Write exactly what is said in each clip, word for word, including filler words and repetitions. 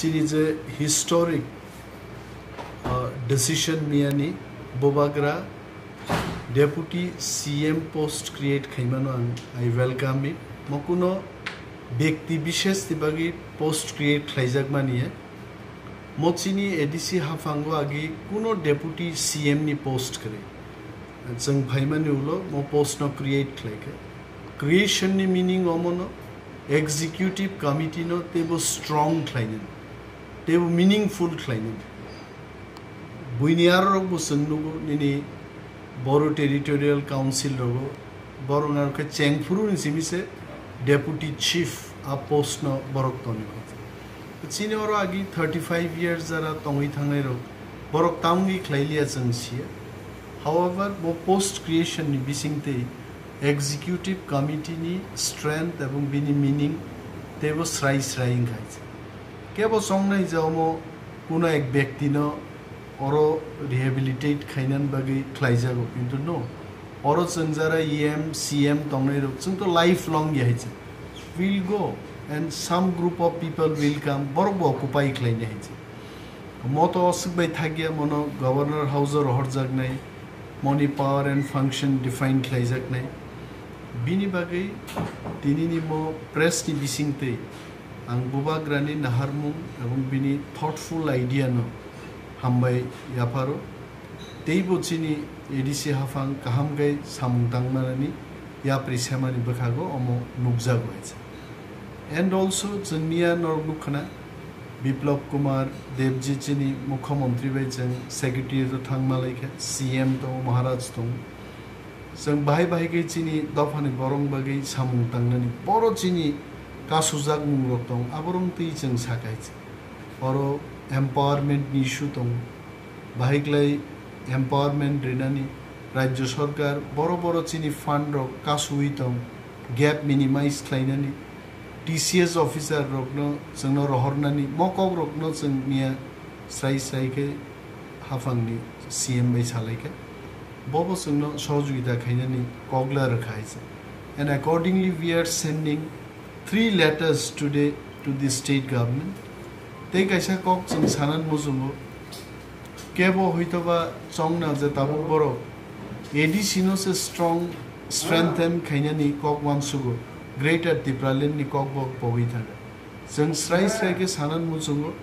Chini je historic, uh, decision miyani, Bubagra deputy C M post create khaimano ang, I welcome it. Mo kuno byakti bishes ni bagwi post create khlaijakmani ya. Mo chini A D C haphango agi kuno deputy C M ni post kwrwi. Chwng phaimani ulo mo post no create khlaikha. Creation ni meaning omono executive committee no teibo strong khlainani, teibo meaningful khlainani. Buini arorok bo chwng nugo nini Boru Territorial Council rogo, borok narwkhe chengphuru ni simi se deputy chief a post no borok toni. Chini oro agi thirty five years jara tongwi thangnai rok, borok tamungwi khlai liya chwng siya. However, bo post creation ni bisingtwi executive committee ni strength ebong bini meaning teibo srai srai wngkha. Kebo chongnai je omo kuno ek byakti no oro rehabilitate khainani bagwi khlaijago, kintu no, oro chwng jara E M, C M tongnai rok, chwng to lifelong ya hai se. Will go and some group of people will come, borok bo occupy khlainai hai se. Mo to aswk bai thakya, mono Governor House o rohorjaknai, moni power and function define khlaijaknai. Bini bagwi tinini mo press ni bisingtwi ang Bubagrani naharmung ebong bini thoughtful idea no hambai yapharo. Teibo chini A D C haphang kaham khe samung tangmanani yapri semani bwkhago omo nukjago hai se. And also chwngniya norok nukhana Biplab Kumar Debji chini Mukhyamantri bai chwng secretary o thangma laikha, C M tongo, Maharaj tongo. Chwng bahai bahai khe chini dophani borok bagwi samung tangnani boro chini kasujak mungrok tong, aborok twi chwng sakai se. Oro empowerment ni issue tongo. Bahai klai empowerment rinani rajya sarkar boro boro chini fund rok kasui tong, gap minimize khlainani, T C S officer rokno chwngno rohornani, mo kok rokno chwng miya srai srai khe haphangni C M bai salaikha. Bobo chwngno sohojogita khainani kokla rwkha hai se. And accordingly, we are sending three letters today to the state government. Tei kaisa kok chwng sanan muchungo, kebo hoitoba chongna je tabuk borok A D C no se strong, strengthen khainani kok wansugo, Greater Tipraland ni kok bo pogwi thangkha. Chwng srai srai khe sanan muchungo,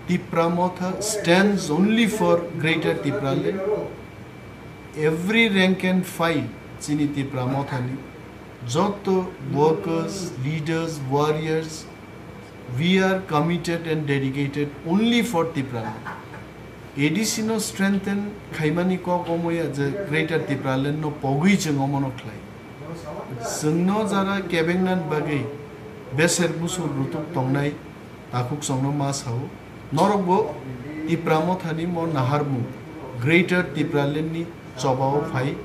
Tipra Motha stands only for Greater Tipraland. Every rank and file chini Tipra Mothani, joto workers, leaders, warriors, we are committed and dedicated only for Tipraland. A D C no strengthen khaimani kok omoya je Greater Tipraland no pogwi chwng omono khlai. Chwngno jara kebengnan bagwi beser busur rutuk tongnai takhuk chwngno ma sao. Norokbo Tipra Mothani mo naharmung Greater Tipraland ni chobao phai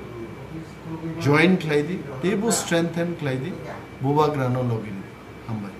join khlai di, teibo strengthen khlai di, Bubagrano login. Hambai.